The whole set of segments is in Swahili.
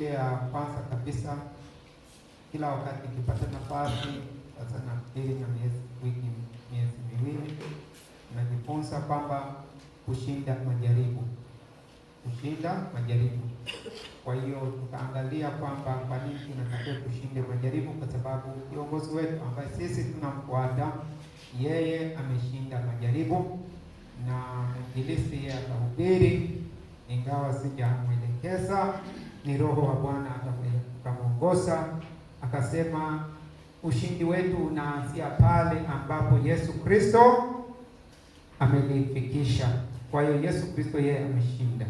Ile ya kwanza kabisa, kila wakati nikipata nafasi, sasa nafikiri na miezi wiki miezi 2, najifunza kwamba kushinda majaribu, kushinda majaribu. Kwa hiyo tukaangalia kwamba kwa nini tunatakiwa tushinde majaribu, kwa sababu kiongozi wetu ambaye sisi tunamfuata yeye ameshinda majaribu, na mwinjilisti yeye atahubiri, ingawa sijamwelekeza, ni Roho wa Bwana akamwongoza, akasema ushindi wetu unaanzia pale ambapo Yesu Kristo amelifikisha. Kwa hiyo Yesu Kristo yeye ameshinda.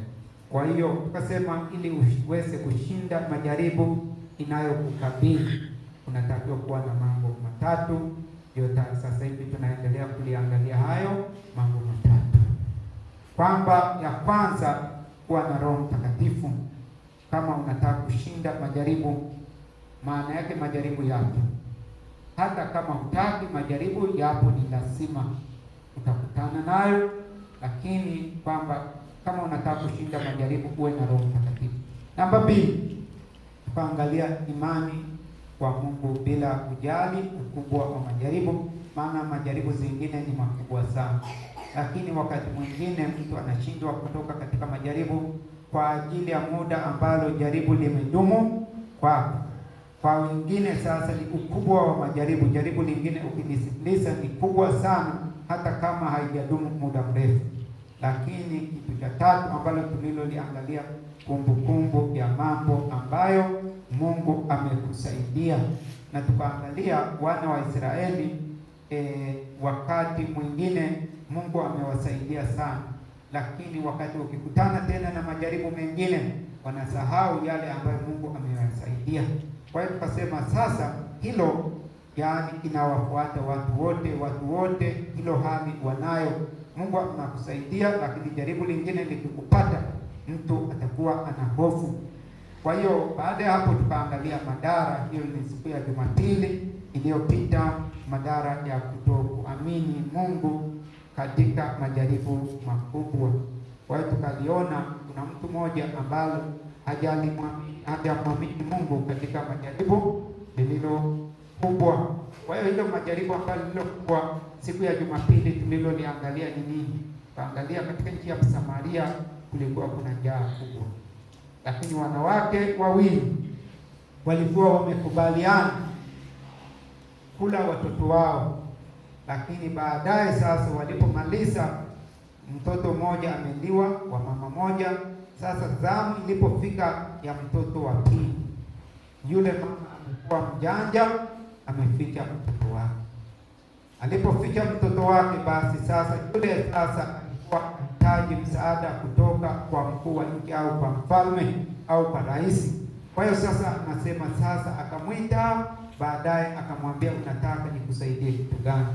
Kwa hiyo tukasema ili uweze kushinda majaribu inayokukabili unatakiwa kuwa na mambo matatu. Ndio sasa hivi tunaendelea kuliangalia hayo mambo matatu, kwamba ya kwanza, kuwa na Roho Mtakatifu kama unataka kushinda majaribu. Maana yake majaribu yapo, hata kama hutaki, majaribu yapo, ni lazima utakutana nayo, lakini kwamba kama unataka kushinda majaribu uwe na Roho Mtakatifu. Namba mbili, tukaangalia imani kwa Mungu bila kujali ukubwa wa majaribu, maana majaribu zingine ni makubwa sana, lakini wakati mwingine mtu anashindwa kutoka katika majaribu kwa ajili ya muda ambalo jaribu limedumu kwako. Kwa wengine sasa ni ukubwa wa majaribu. Jaribu lingine ukilisikiliza ni kubwa sana, hata kama haijadumu muda mrefu. Lakini kitu cha tatu ambalo tuliloliangalia, kumbukumbu ya mambo ambayo Mungu amekusaidia, na tukaangalia wana wa Israeli wakati mwingine Mungu amewasaidia sana, lakini wakati ukikutana tena na majaribu mengine wanasahau yale ambayo Mungu amewasaidia. Kwa hiyo tukasema sasa hilo, yaani inawafuata watu wote, watu wote hilo hali wanayo. Mungu anakusaidia, lakini jaribu lingine likikupata mtu atakuwa ana hofu. Kwa hiyo baada ya hapo tukaangalia madhara. Hiyo ni siku ya Jumapili iliyopita, madhara ya kutokuamini Mungu katika majaribu makubwa. Kwa hiyo tukaliona kuna mtu mmoja ambalo hajamwamini Mungu katika majaribu lililo kubwa. Kwa hiyo hilo majaribu ambalo lililo kubwa siku ya Jumapili tuliloliangalia ni nini? Tukaangalia katika nchi ya Samaria kulikuwa kuna njaa kubwa, lakini wanawake wawili walikuwa wamekubaliana kula watoto wao, lakini baadaye sasa walipomaliza, mtoto mmoja ameliwa wa mama moja. Sasa zamu ilipofika ya mtoto wa pili, yule mama amekuwa mjanja, ameficha mtoto wake. Alipoficha mtoto wake, basi sasa yule sasa alikuwa anahitaji msaada kutoka kwa mkuu wa nchi au kwa mfalme au kwa rais. Kwa hiyo sasa anasema sasa, akamwita baadaye, akamwambia unataka nikusaidie kitu gani?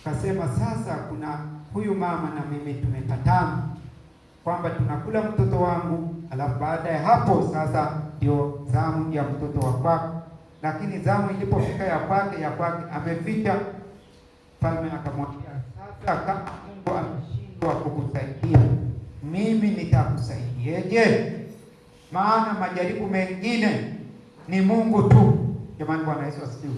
Akasema sasa kuna huyu mama na mimi tumepatana kwamba tunakula mtoto wangu, alafu baada ya hapo sasa ndio zamu ya mtoto wa kwako. Lakini zamu ilipofika ya kwake, ya kwake ameficha. Mfalme akamwambia sasa, kama Mungu ameshindwa kukusaidia, mimi nitakusaidieje? Maana majaribu mengine ni Mungu tu. Jamani, Bwana Yesu asifiwe.